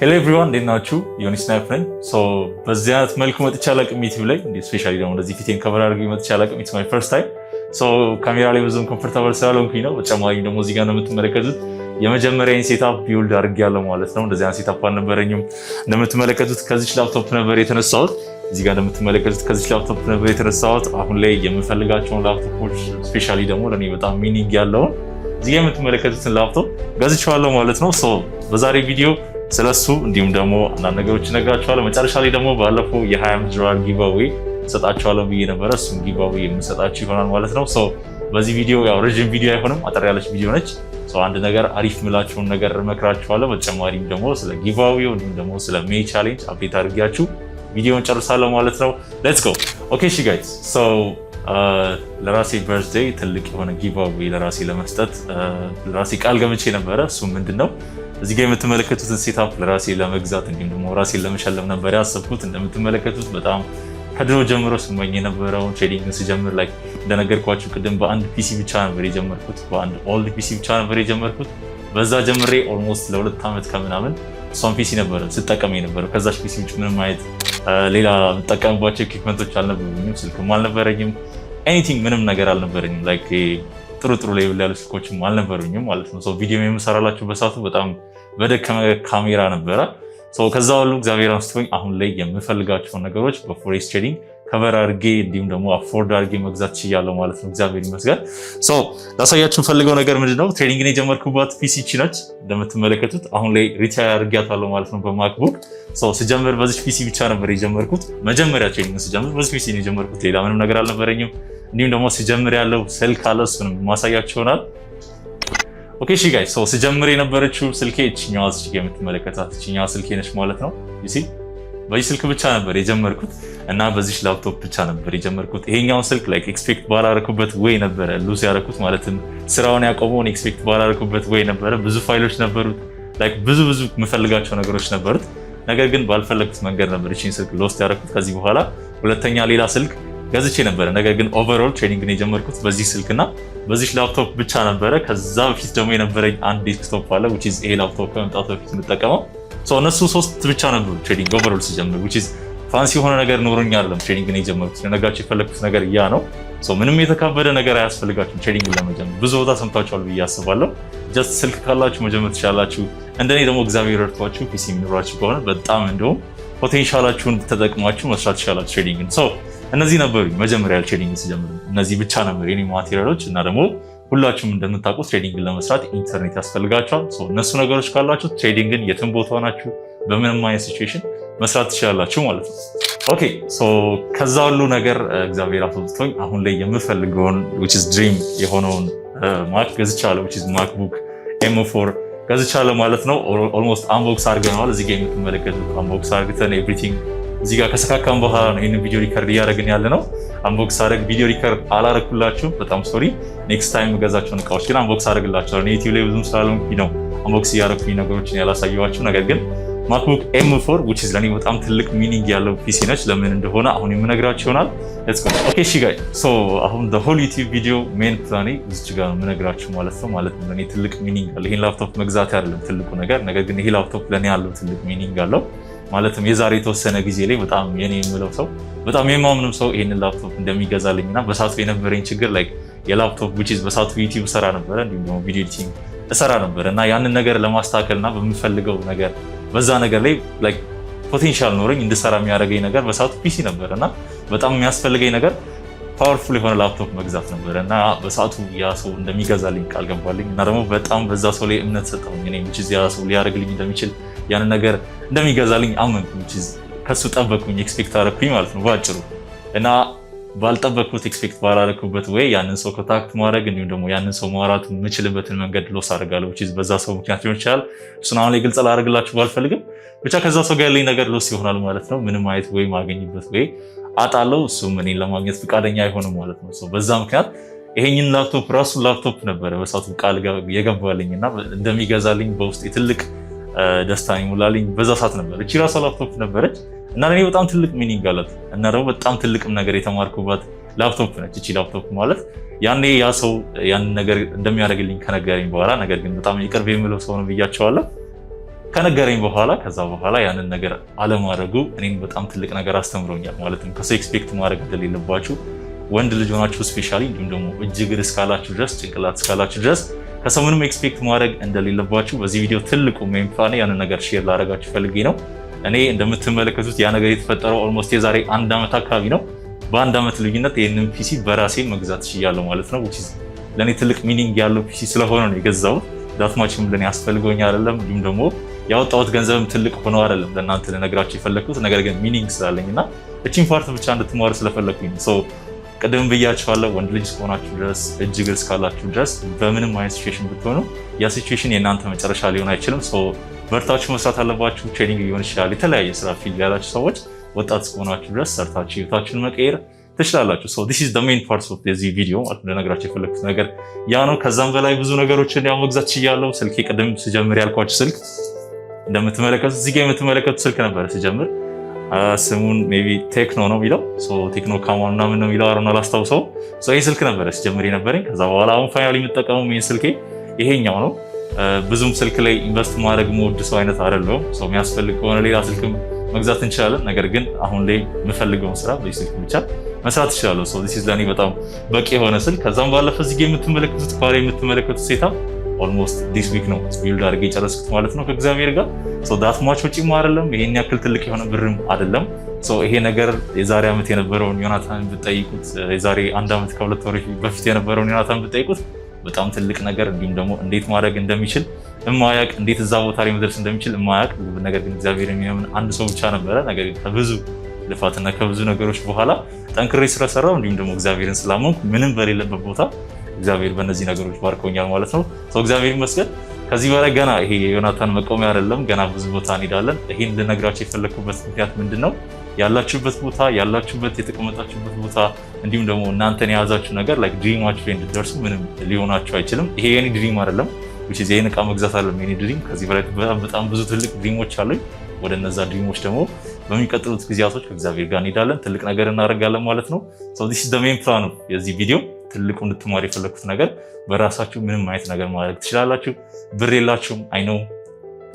Hello everyone፣ እንዴት ናችሁ? ዮኒ ስናይፕ ነኝ። በዚህ አይነት መልኩ መጥቼ አላውቅም ዩቲዩብ ላይ፣ especially ደግሞ እንደዚህ ፊቴን cover አድርጌ መጥቼ አላውቅም። It's my first time። ካሜራ ላይ ብዙም comfortable ስላልሆንኩኝ ነው። በተጨማሪም ደግሞ እዚህ ጋር ነው የምትመለከቱት የመጀመሪያን setup build አድርጌያለሁ ማለት ነው። እንደዚህ አይነት setup አልነበረኝም። እንደምትመለከቱት ከዚች ላፕቶፕ ነበር የተነሳሁት። እዚህ ጋር እንደምትመለከቱት ከዚች ላፕቶፕ ነበር የተነሳሁት። አሁን ላይ የምፈልጋቸውን ላፕቶፖች፣ especially ደግሞ ለእኔ በጣም meaning ያለውን እዚህ ጋር የምትመለከቱትን ላፕቶፕ ገዝቼዋለሁ ማለት ነው። በዛሬ ቪዲዮ ስለሱ እንዲሁም ደግሞ አንዳንድ ነገሮች እነግራችኋለሁ። መጨረሻ ላይ ደግሞ ባለፈው የ25 ዶላር giveaway እሰጣችኋለሁ ብዬ ነበረ። እሱም giveaway የምሰጣችሁ ይሆናል ማለት ነው። በዚህ ቪዲዮ ያው ረዥም ቪዲዮ አይሆንም፣ አጠር ያለች ቪዲዮ ነች። አንድ ነገር አሪፍ ምላችሁን ነገር እመክራችኋለሁ። በተጨማሪም ደግሞ ስለ giveaway ው እንዲሁም ደግሞ ስለ May challenge update አድርጊያችሁ ቪዲዮን ጨርሳለሁ ማለት ነው። Let's go። Okay፣ እሺ guys፣ ለራሴ birthday ትልቅ የሆነ giveaway ለራሴ ለመስጠት ለራሴ ቃል ገብቼ ነበረ። እሱም ምንድን ነው? እዚህ ጋር የምትመለከቱትን setup ለራሴ ለመግዛት እንዲሁም ደግሞ ራሴን ለመሸለም ነበር ያሰብኩት። እንደምትመለከቱት በጣም ከድሮ ጀምሮ ስመኝ የነበረውን trading ስጀምር like እንደነገርኳችሁ ቅድም በአንድ PC ብቻ ነበር የጀመርኩት። በአንድ old PC ብቻ ነበር የጀመርኩት። በዛ ጀምሬ almost ለ2 ዓመት ከምናምን እሷን PC ነበረ ስጠቀም የነበረው። ከዛች PC ውጭ ምንም አይነት ሌላ የምጠቀምባቸው equipment ኦች አልነበሩኝም። ስልክም አልነበረኝም። Anything፣ ምንም ነገር አልነበረኝም። Like ጥሩ ጥሩ level ያሉ ስልኮችም አልነበሩኝም ማለት ነው። ቪዲዮ የምሰራላችሁ በሰዓቱ በጣም በደከመ ካሜራ ነበረ። ከዛ ሁሉ እግዚአብሔር አንስቶኝ አሁን ላይ የምፈልጋቸውን ነገሮች በ forex trading cover አድርጌ እንዲሁም ደግሞ afford አድርጌ መግዛት ችያለሁ ማለት ነው። እግዚአብሔር ይመስገን። ላሳያችሁ የምፈልገው ነገር ምንድነው? Trading ን የጀመርኩባት PC ይቺ ነች። እንደምትመለከቱት አሁን ላይ retire አድርጌያታለሁ ማለት ነው በ MacBook። ስጀምር በዚች PC ብቻ ነበር የጀመርኩት። መጀመሪያ trading ስጀምር በዚህ PC ነው የጀመርኩት። ሌላ ምንም ነገር አልነበረኝም። እንዲሁም ደግሞ ስጀምር ያለው ስልክ አለ፣ እሱንም ማሳያችሁ ይሆናል። Okay፣ እሺ guys፣ so ስጀምር የነበረችው ስልኬ እችኛዋ እዚህ ጋር የምትመለከታት እችኛዋ ስልኬ ነች ማለት ነው። You see፣ በዚህ ስልክ ብቻ ነበር የጀመርኩት እና በዚህ ላፕቶፕ ብቻ ነበር የጀመርኩት። ይሄኛውን ስልክ like expect ባላረኩበት way ነበረ lose ያረኩት፣ ማለትም ስራውን ያቆመውን expect ባላረኩበት way ነበረ። ብዙ ፋይሎች ነበሩት፣ like ብዙ ብዙ የምፈልጋቸው ነገሮች ነበሩት። ነገር ግን ባልፈለግኩት መንገድ ነበር እቺን ስልክ lost ያረኩት። ከዚህ በኋላ ሁለተኛ ሌላ ስልክ ገዝቼ ነበረ። ነገር ግን overall trading ን የጀመርኩት በዚህ ስልክና በዚህ ላፕቶፕ ብቻ ነበረ። ከዛ በፊት ደግሞ የነበረኝ አንድ desktop አለ፣ which is ይሄ ላፕቶፕ ከመምጣቱ በፊት የምጠቀመው። እነሱ ሶስት ብቻ ነበሩ trading overall ስጀምር፣ which is fancy የሆነ ነገር ኖሮኝ አይደለም trading ን የጀመርኩት። ልነግራችሁ የፈለግኩት ነገር ያ ነው። ምንም የተካበደ ነገር አያስፈልጋችሁም trading ን ለመጀመር። ብዙ ቦታ ሰምታችኋል ብዬ አስባለሁ። Just ስልክ ካላችሁ መጀመር ትችላላችሁ። እንደኔ ደግሞ እግዚአብሔር ረድቷችሁ PC የሚኖራችሁ ከሆነ በጣም እንደውም potential ኣችሁን ተጠቅማችሁ መስራት ትችላላችሁ trading ን። እነዚህ ነበሩ መጀመሪያ trading ስጀምር፣ እነዚህ ብቻ ነበሩ የኔ material ኦች። እና ደግሞ ሁላችሁም እንደምታውቁት trading ን ለመስራት ኢንተርኔት ያስፈልጋችኋል። እነሱ ነገሮች ካላችሁ trading ን የትም ቦታ ሆናችሁ በምንም አይነት situation መስራት ትችላላችሁ ማለት ነው። Okay፣ ከዛ ሁሉ ነገር እግዚአብሔር አስወጥቶኝ አሁን ላይ የምፈልገውን which is dream የሆነውን Mac ገዝቻለሁ፣ which is MacBook M4 ገዝቻለሁ ማለት ነው። Almost unbox አድርገነዋል። እዚህ ጋር የምትመለከቱት unbox አድርገን everything እዚህ ጋር ከሰካካም በኋላ ነው ይህንን ቪዲዮ record እያደረግን ያለ ነው። Unbox አድርግ ቪዲዮ record አላረኩላችሁም፣ በጣም sorry። Next time የምገዛቸውን እቃዎች ግን unbox አደርግላችኋለሁ። ዩቲዩብ ላይ ብዙም ስላልሆንኩኝ ነው unbox እያደረኩኝ ነገሮችን ያላሳየኋችሁ። ነገር ግን MacBook M4 which is ለእኔ በጣም ትልቅ meaning ያለው PC ነች። ለምን እንደሆነ አሁን የምነግራችሁ ይሆናል። Let's go። Okay፣ እሺ guys፣ so አሁን the whole YouTube ቪዲዮ main plan ኤ እዚች ጋር የምነግራችሁ ማለት ነው። ማለት ነው ለእኔ ትልቅ meaning አለው። ይሄን ላፕቶፕ መግዛት አይደለም ትልቁ ነገር፣ ነገር ግን ይሄ ላፕቶፕ ለእኔ ያለው ትልቅ meaning አለው። ማለትም የዛሬ የተወሰነ ጊዜ ላይ በጣም የኔ የምለው ሰው፣ በጣም የማምንም ሰው ይሄንን ላፕቶፕ እንደሚገዛልኝ እና በሰዓቱ የነበረኝ ችግር like የላፕቶፕ፣ which is በሰዓቱ ዩቲዩብ ሰራ ነበረ፣ እንዲሁም ደግሞ ቪዲዮ editing እሰራ ነበር እና ያንን ነገር ለማስተካከል እና በምፈልገው ነገር በዛ ነገር ላይ like potential ኖረኝ እንድሰራ የሚያደርገኝ ነገር በሰዓቱ PC ነበር እና በጣም የሚያስፈልገኝ ነገር powerful የሆነ ላፕቶፕ መግዛት ነበረ እና በሰዓቱ ያ ሰው እንደሚገዛልኝ ቃል ገባልኝ እና ደግሞ በጣም በዛ ሰው ላይ እምነት ሰጠሁኝ። እኔ which is ያ ሰው ሊያደርግልኝ እንደሚችል፣ ያንን ነገር እንደሚገዛልኝ አመንኩ። Which is ከሱ ጠበቅኩኝ፣ expect አደረኩኝ ማለት ነው በአጭሩ። እና ባልጠበቅኩት፣ expect ባላረኩበት way ያንን ሰው contact ማድረግ እንዲሁም ደግሞ ያንን ሰው ማውራት የምችልበትን መንገድ loss አደርጋለሁ። Which is በዛ ሰው ምክንያት ሊሆን ይችላል። እሱን አሁን ላይ ግልጽ ላደርግላችሁ ባልፈልግም ብቻ ከዛ ሰው ጋር ያለኝ ነገር loss ይሆናል ማለት ነው። ምንም አይነት way ማገኝበት way አጣለው። እሱም እኔን ለማግኘት ፈቃደኛ አይሆንም ማለት ነው። በዛ ምክንያት ይሄኝን ላፕቶፕ፣ ራሱን ላፕቶፕ ነበረ በሰዓቱ ቃል የገባልኝ እና እንደሚገዛልኝ በውስጤ ትልቅ ደስታ ይሞላልኝ በዛ ሰዓት ነበር። እቺ ራሷ ላፕቶፕ ነበረች እና ለእኔ በጣም ትልቅ meaning አላት እና ደግሞ በጣም ትልቅም ነገር የተማርኩባት ላፕቶፕ ነች እቺ ላፕቶፕ። ማለት ያኔ ያ ሰው ያንን ነገር እንደሚያደርግልኝ ከነገረኝ በኋላ፣ ነገር ግን በጣም የቅርብ የምለው ሰው ነው ብያቸዋለሁ። ከነገረኝ በኋላ፣ ከዛ በኋላ ያንን ነገር አለማድረጉ እኔን በጣም ትልቅ ነገር አስተምሮኛል። ማለትም ከሰው expect ማድረግ እንደሌለባችሁ፣ ወንድ ልጅ ሆናችሁ especially፣ እንዲሁም ደግሞ እጅ እግር እስካላችሁ ድረስ፣ ጭንቅላት እስካላችሁ ድረስ ከሰው ምንም expect ማድረግ እንደሌለባችሁ በዚህ ቪዲዮ ትልቁ main plan ያንን ነገር share ላደርጋችሁ ፈልጌ ነው። እኔ እንደምትመለከቱት ያ ነገር የተፈጠረው almost የዛሬ አንድ ዓመት አካባቢ ነው። በአንድ ዓመት ልዩነት ይህንን PC በራሴ መግዛት ችያለሁ ማለት ነው። ለእኔ ትልቅ meaning ያለው PC ስለሆነ ነው የገዛሁት። That much ም ለእኔ አስፈልጎኝ አይደለም፣ እንዲሁም ደግሞ ያወጣሁት ገንዘብም ትልቅ ሆኖ አይደለም ለእናንተ ልነግራችሁ የፈለግኩት፣ ነገር ግን meaning ስላለኝ እና እቺን part ብቻ እንድትማሩ ስለፈለግኩኝ። ቅድም ብያችኋለሁ። ወንድ ልጅ እስከሆናችሁ ድረስ፣ እጅ እግር እስካላችሁ ድረስ በምንም አይነት situation ብትሆኑ ያ situation የእናንተ መጨረሻ ሊሆን አይችልም። በርታችሁ መስራት አለባችሁ። Trading ሊሆን ይችላል፣ የተለያየ ስራ field ያላችሁ ሰዎች ወጣት እስከሆናችሁ ድረስ ሰርታችሁ ህይወታችሁን መቀየር ትችላላችሁ። So this is the main part of የዚህ ቪዲዮ ማለት ልነግራችሁ የፈለግኩት ነገር ያ ነው። ከዛም በላይ ብዙ ነገሮችን ያው መግዛት ችያለሁ። ስልኬ ቅድም ስጀምር ያልኳችሁ ስልክ እንደምትመለከቱት እዚህ ጋር የምትመለከቱት ስልክ ነበረ ስጀምር። ስሙን maybe Tecno ነው የሚለው፣ Tecno Camon ምናምን ነው የሚለው፣ አሮን አላስታውሰውም። ይህ ስልክ ነበረ ስጀምር የነበረኝ። ከዛ በኋላ አሁን finally የምጠቀመው main ስልኬ ይሄኛው ነው። ብዙም ስልክ ላይ invest ማድረግ የምወድ ሰው አይነት አይደለሁም። So የሚያስፈልግ ከሆነ ሌላ ስልክም መግዛት እንችላለን። ነገር ግን አሁን ላይ የምፈልገውን ስራ በዚህ ስልክ ብቻ መስራት እችላለሁ። So this is ለእኔ በጣም በቂ የሆነ ስልክ። ከዛም ባለፈ እዚህ የምትመለከቱት ኳላ የምትመለከቱት setup almost this week ነው build አድርጌ የጨረስኩት ማለት ነው ከእግዚአብሔር ጋር። That much ወጪም አይደለም፣ ይሄን ያክል ትልቅ የሆነ ብርም አይደለም። ይሄ ነገር የዛሬ ዓመት የነበረውን ዮናታን ብትጠይቁት፣ የዛሬ አንድ ዓመት ከ2 ወር በፊት የነበረውን ዮናታን ብትጠይቁት በጣም ትልቅ ነገር እንዲሁም ደግሞ እንዴት ማድረግ እንደሚችል እማያቅ፣ እንዴት እዛ ቦታ ላይ መድረስ እንደሚችል እማያቅ፣ ነገር ግን እግዚአብሔር የሚያምን አንድ ሰው ብቻ ነበረ። ነገር ግን ከብዙ ልፋትና ከብዙ ነገሮች በኋላ ጠንክሬ ስለሰራው እንዲሁም ደግሞ እግዚአብሔርን ስላመንኩ ምንም በሌለበት ቦታ እግዚአብሔር በእነዚህ ነገሮች ባርኮኛል ማለት ነው። So እግዚአብሔር ይመስገን። ከዚህ በላይ ገና ይሄ የዮናታን መቆሚያ አይደለም። ገና ብዙ ቦታ እንሄዳለን። ይሄን ልነግራችሁ የፈለግኩበት ምክንያት ምንድን ነው? ያላችሁበት ቦታ፣ ያላችሁበት የተቀመጣችሁበት ቦታ እንዲሁም ደግሞ እናንተን የያዛችሁ ነገር like dream ኣችሁ ላይ እንድትደርሱ ምንም ሊሆናችሁ አይችልም። ይሄ የኔ dream አይደለም። Which is ይሄን እቃ መግዛት አይደለም የኔ dream። ከዚህ በላይ በጣም በጣም ብዙ ትልቅ dream ኦች አሉኝ። ወደ እነዛ dream ኦች ደግሞ በሚቀጥሉት ጊዜያቶች ከእግዚአብሔር ጋር እንሄዳለን። ትልቅ ነገር እናደርጋለን ማለት ነው። So this is the main plan የዚህ ቪዲዮ። ትልቁ እንድትማሩ የፈለግኩት ነገር በራሳችሁ ምንም አይነት ነገር ማድረግ ትችላላችሁ። ብር የላችሁም፣ I know፣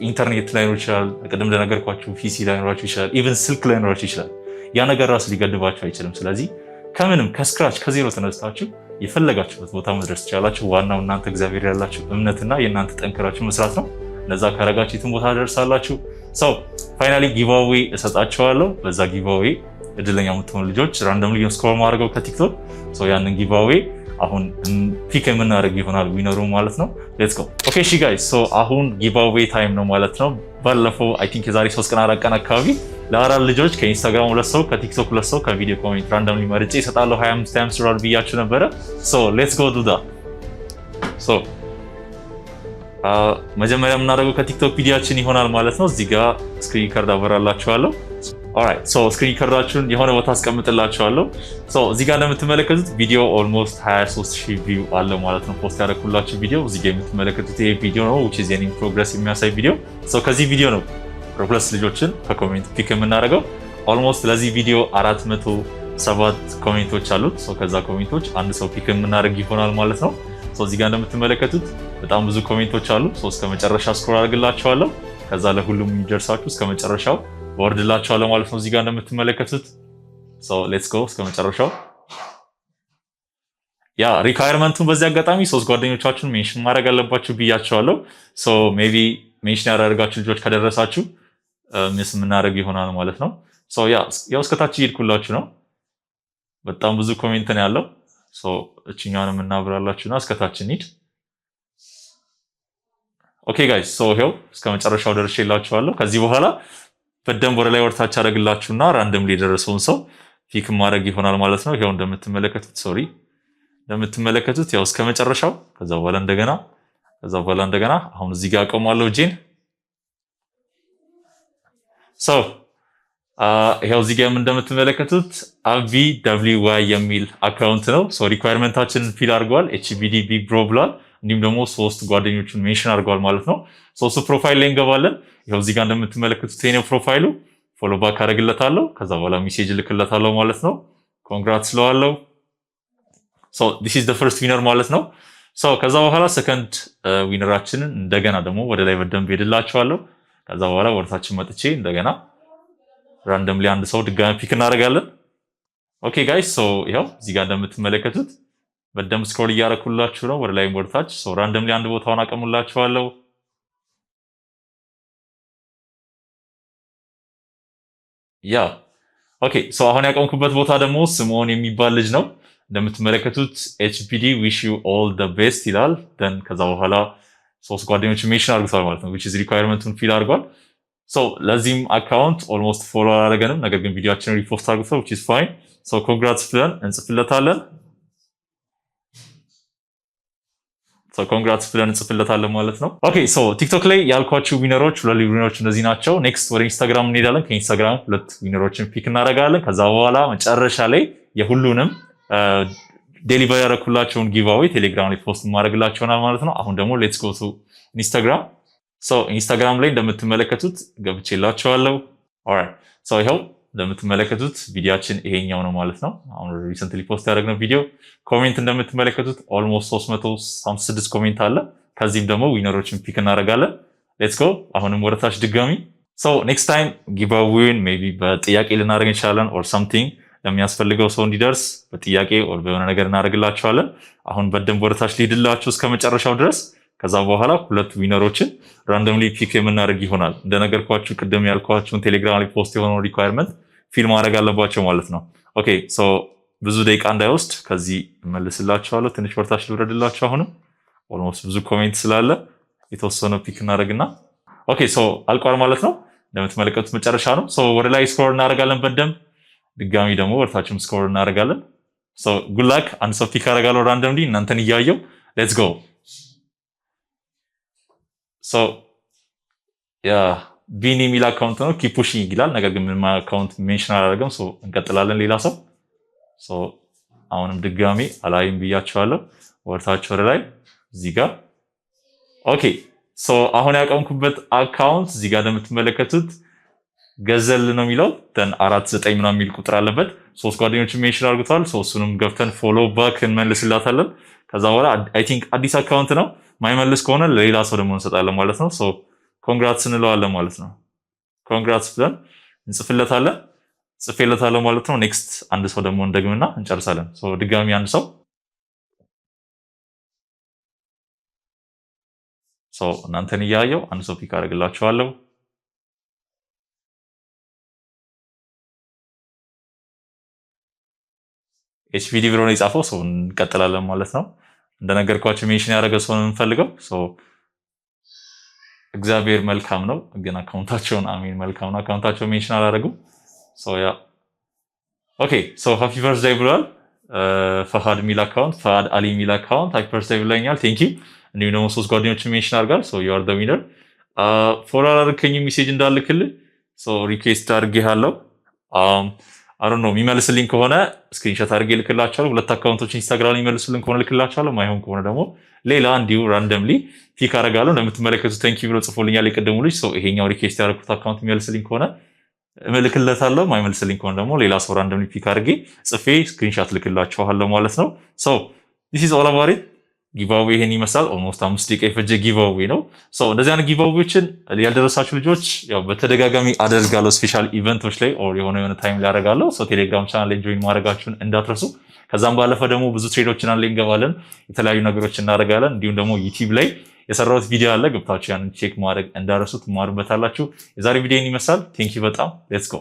ኢንተርኔት ላይኖር ይችላል። ቅድም እንደነገርኳችሁ PC ላይኖራችሁ ይችላል። Even ስልክ ላይኖራችሁ ይችላል። ያ ነገር ራሱ ሊገድባችሁ አይችልም። ስለዚህ ከምንም ከ scratch ከዜሮ ተነስታችሁ የፈለጋችሁበት ቦታ መድረስ ትችላላችሁ። ዋናው እናንተ እግዚአብሔር ያላችሁ እምነትና የእናንተ ጠንክራችሁ መስራት ነው። እነዛ ካረጋችሁ የትም ቦታ ደርሳላችሁ። So finally giveaway እሰጣችኋለሁ። በዛ giveaway እድለኛ የምትሆኑ ልጆች randomly scroll ማድረገው ከ TikTok ያንን giveaway አሁን pick የምናደርግ ይሆናል winner ኡ ማለት ነው። Let's go። Okay እሺ guys፣ so አሁን giveaway time ነው ማለት ነው። ባለፈው I think የዛሬ 3 ቀን 4 ቀን አካባቢ ለአራት ልጆች ከ Instagram ሁለት ሰው፣ ከ TikTok ሁለት ሰው፣ ከቪዲዮ comment randomly መርጬ እሰጣለሁ 25 25 ዶላር ብያችሁ ነበረ። So let's go do that። So መጀመሪያ የምናደርገው ከ TikTok ቪዲዮችን ይሆናል ማለት ነው። እዚህ ጋር screen record አበራላችኋለሁ። Alright፣ so screen record ኣችሁን የሆነ ቦታ አስቀምጥላችኋለሁ። So እዚህ ጋር እንደምትመለከቱት ቪዲዮ almost 23,000 view አለ ማለት ነው። Post ያደረኩላችሁ ቪዲዮ እዚህ ጋር የምትመለከቱት ይሄ ቪዲዮ ነው፣ which is የኔን progress የሚያሳይ ቪዲዮ። So ከዚህ ቪዲዮ ነው ሁለት ልጆችን ከ comment pick የምናደርገው። Almost ለዚህ ቪዲዮ 407 comment ኦች አሉት። So ከዛ comment ኦች አንድ ሰው pick የምናደርግ ይሆናል ማለት ነው። So እዚህ ጋር እንደምትመለከቱት በጣም ብዙ comment ኦች አሉ። So እስከ መጨረሻ scroll አድርግላችኋለሁ። ከዛ ለሁሉም የሚደርሳችሁ እስከ መጨረሻው ወርድላችኋለሁ ማለት ነው። እዚህ ጋር እንደምትመለከቱት፣ so let's go እስከ መጨረሻው። Yeah፣ requirement ኡን በዚህ አጋጣሚ ሶስት ጓደኞቻችሁን mention ማድረግ አለባችሁ ብያቸዋለሁ። So maybe mention ያደረጋችሁ ልጆች ከደረሳችሁ miss የምናደርግ ይሆናል ማለት ነው። So yeah፣ ያው እስከታች እየሄድኩላችሁ ነው። በጣም ብዙ comment ነው ያለው። So እችኛዋንም እናብራላችሁና እስከታች እንሂድ። Okay guys፣ so ይኸው እስከ መጨረሻው ደርሼላችኋለሁ። ከዚህ በኋላ በደንብ ወደ ላይ ወርታች አደርግላችሁና randomly የደረሰውን ሰው pick ማድረግ ይሆናል ማለት ነው። ይኸው እንደምትመለከቱት፣ sorry፣ እንደምትመለከቱት ያው እስከ መጨረሻው፣ ከዛ በኋላ እንደገና፣ ከዛ በኋላ እንደገና፣ አሁን እዚህ ጋር አቆማለሁ እጄን። So ይኸው እዚህ ጋር እንደምትመለከቱት አቢ WY የሚል account ነው። So requirement ኣችንን fill አድርገዋል። HBD big bro ብሏል። እንዲሁም ደግሞ ሶስት ጓደኞቹን mention አድርገዋል ማለት ነው። So እሱ profile ላይ እንገባለን። ይኸው እዚህ ጋር እንደምትመለከቱት የኔ profile ኡ፣ follow back አደርግለታለሁ። ከዛ በኋላ message እልክለታለሁ ማለት ነው። Congrats እለዋለሁ። So this is the first winner ማለት ነው። So ከዛ በኋላ second winner ኣችንን እንደገና ደግሞ ወደ ላይ በደንብ ሄድላችኋለሁ። ከዛ በኋላ ወደታች መጥቼ እንደገና randomly አንድ ሰው ድጋሚ pick እናደርጋለን። Okay guys፣ so ይኸው እዚህ ጋር እንደምትመለከቱት በደንብ scroll እያደረኩላችሁ ነው፣ ወደ ላይም ወደታች። So randomly አንድ ቦታውን አቀሙላችኋለሁ። Yeah, okay። So አሁን ያቆምኩበት ቦታ ደግሞ ስምኦን የሚባል ልጅ ነው። እንደምትመለከቱት "HBD, wish you all the best" ይላል። Then ከዛ በኋላ ሶስት ጓደኞች mention አድርጓል ማለት ነው፣ which is requirement ኡን fill አድርጓል። So ለዚህም account almost follow አላደረገንም፣ ነገር ግን ቪዲዮአችንን repost አድርጓል፣ which is fine። So congrats ብለን እንጽፍለታለን። Congrats ብለን እንጽፍለታለን ማለት ነው። Okay, so ቲክቶክ ላይ ያልኳችሁ winner ኦች፣ ሁለት winner ኦች እነዚህ ናቸው። Next ወደ ኢንስታግራም እንሄዳለን። ከኢንስታግራም ሁለት winner ኦችን pick እናደርጋለን። ከዛ በኋላ መጨረሻ ላይ የሁሉንም deliver ያደረኩላቸውን giveaway ቴሌግራም ላይ post ማድረግላችሁ ይሆናል ማለት ነው። አሁን ደግሞ let's go to ኢንስታግራም። So ኢንስታግራም ላይ እንደምትመለከቱት ገብቼላችኋለሁ። Alright, so ይኸው እንደምትመለከቱት ቪዲዮአችን ይሄኛው ነው ማለት ነው። አሁን recently post ያደረግነው ቪዲዮ comment እንደምትመለከቱት almost 356 comment አለ። ከዚህም ደግሞ winner ኦችን pick እናደርጋለን። Let's go፣ አሁንም ወደታች ድጋሚ። So next time giveaway ን maybe በጥያቄ ልናደርግ እንችላለን or something፣ ለሚያስፈልገው ሰው እንዲደርስ በጥያቄ or በሆነ ነገር እናደርግላቸዋለን። አሁን በደንብ ወደታች ሊሄድላችሁ እስከ መጨረሻው ድረስ። ከዛ በኋላ ሁለት winner ኦችን randomly pick የምናደርግ ይሆናል። እንደነገርኳችሁ ቅድም ያልኳችሁን ቴሌግራም ላይ post የሆነው requirement fill ማድረግ አለባቸው ማለት ነው። Okay, so ብዙ ደቂቃ እንዳይወስድ ከዚህ እመልስላችኋለሁ። ትንሽ ወደታች ልውረድላችሁ። አሁንም almost ብዙ comment ስላለ የተወሰነ pick እናደርግና okay, so አልቋል ማለት ነው። እንደምትመለከቱት መጨረሻ ነው። So ወደ ላይ scroll እናደርጋለን በደንብ፣ ድጋሚ ደግሞ ወደታችም scroll እናደርጋለን። So good luck። አንድ ሰው pick አደርጋለሁ randomly እናንተን እያየው። Let's go። So yeah፣ ቢኒ የሚል account ነው። "Keep pushing" ይላል። ነገር ግን ምንም account mention አላደረገም። So እንቀጥላለን። ሌላ ሰው። አሁንም ድጋሚ አላይም ብያቸዋለሁ። ወደታች ወደ ላይ እዚህ ጋር። Okay, so አሁን ያቆምኩበት account እዚህ ጋር እንደምትመለከቱት ገዘል ነው የሚለው፣ then 49 ምናምን የሚል ቁጥር አለበት። ሶስት ጓደኞችን mention አድርጉታል። እሱንም ገብተን follow back እንመልስላታለን። ከዛ በኋላ I think አዲስ account ነው። ማይመልስ ከሆነ ለሌላ ሰው ደግሞ እንሰጣለን ማለት ነው። Congrats እንለዋለን ማለት ነው። Congrats ብለን እንጽፍለታለን፣ ጽፌለታለሁ ማለት ነው። Next አንድ ሰው ደግሞ እንደግምና እንጨርሳለን። ድጋሚ አንድ ሰው፣ እናንተን እያየው አንድ ሰው pick አደርግላችኋለሁ። HBD ብሎ ነው የጻፈው። So እንቀጥላለን ማለት ነው። እንደነገርኳችሁ mention ያደረገ ሰው ነው የምንፈልገው። እግዚአብሔር መልካም ነው፣ ግን account ኣቸውን፣ አሜን፣ መልካም ነው። Account ኣቸውን mention አላደረጉም። Yeah, okay, so "happy birthday" ብሏል። ፈሃድ የሚል account፣ ፈሃድ አሊ የሚል account "happy birthday" ብለኛል። Thank you። እንዲሁም ደግሞ ሶስት ጓደኞችን mention አድርጓል። So you are the winner። Follow አላደረከኝም፣ message እንዳልክልህ request አድርጌሃለሁ። I don't know፣ የሚመልስልኝ ከሆነ screenshot አድርጌ ልክላቸዋለሁ። ሁለት account ኦች ኢንስታግራም የሚመልሱልን ከሆነ ልክላቸዋለሁ። ማይሆን ከሆነ ደግሞ ሌላ እንዲሁ randomly pick አደርጋለሁ። እንደምትመለከቱት "thank you" ብሎ ጽፎልኛል የቅድሙ ልጅ። So ይሄኛው request ያደረኩት account የሚመልስልኝ ከሆነ እልክለታለሁ። ማይመልስልኝ ከሆነ ደግሞ ሌላ ሰው randomly pick አድርጌ ጽፌ screenshot ልክላችኋለሁ ማለት ነው። So this is all about it። Giveaway ይሄን ይመስላል። Almost 5 ደቂቃ የፈጀ giveaway ነው። So እንደዚህ አይነት giveaway ዎችን ያልደረሳችሁ ልጆች ያው በተደጋጋሚ አደርጋለሁ። Special event ኦች ላይ or የሆነ የሆነ time ላይ አደርጋለሁ። So ቴሌግራም ቻናል ላይ join ማድረጋችሁን እንዳትረሱ። ከዛም ባለፈ ደግሞ ብዙ trade ኦችን ላይ እንገባለን፣ የተለያዩ ነገሮች እናደርጋለን። እንዲሁም ደግሞ ዩቲዩብ ላይ የሰራሁት ቪዲዮ አለ፣ ገብታችሁ ያንን check ማድረግ እንዳትረሱ፣ ትማሩበታላችሁ። የዛሬ ቪዲዮ ይመስላል። Thank you በጣም። Let's go።